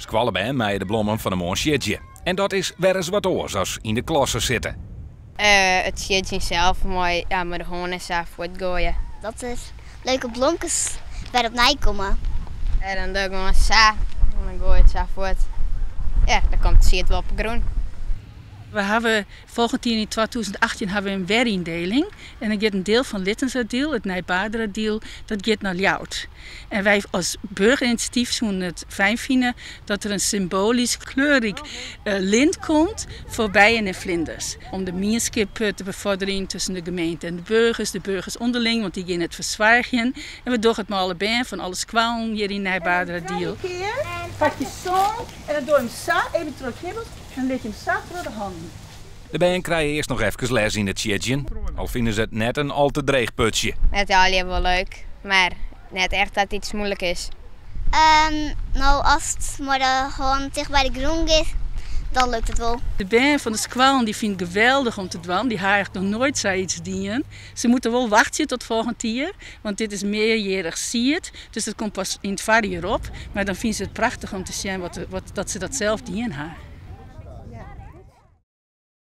Skoallebern meie de blommen fan 'e moarn siedzje. En dat is wer ris wat oars as yn de klasse sitte. It siedzjen sels mei, ja, mei de hân en sa fuortgoaie. Dat der leuke blomkes wer opnij komme. En dan doch ik gewoan sa en dan goai ik it sa fuort. Ja, dan komt it sied wol op 'e grûn. We hawwe folgjend jier yn 2018 hawwe we in weryndeling en dan giet in diel fan Littenseradiel, it Nij-Baarderadiel, dat giet nei Ljouwert. En wy as burgerinitiatyf soenen it fijn fine dat der in symboalysk kleurryk lint komt foar bijen en flinders. Om de mienskip te befoarderjen tusken de gemeente en de burgers, de burgers ûnderling, want dy gean it fersoargjen. En we dogge it mei alle bern fan alle skoallen hjir yn Nij-Baarderadiel. Pak je sân en dan doe je him sa even troch de knibbels en lit je him sa troch de hannen. De bern krije earst noch efkes les yn it siedzjen, al fine se it net in al te dreech putsje. It is allegear wol leuk, mar net echt dat iets muoilik is. No, as it mei de hân ticht by de grûn giet, dan lukt it wol. De bern fan de skoallen dy fine it geweldich om te dwaan. Dy ha echt noch noait sayts dien. Se moatte wol wachtsje tot folgjend jier, want dit is mearjierrich sied, dus dat komt pas yn it foarjier op. Mar dan fine se it prachtich om te sjen wat, dat se dat sels dien ha.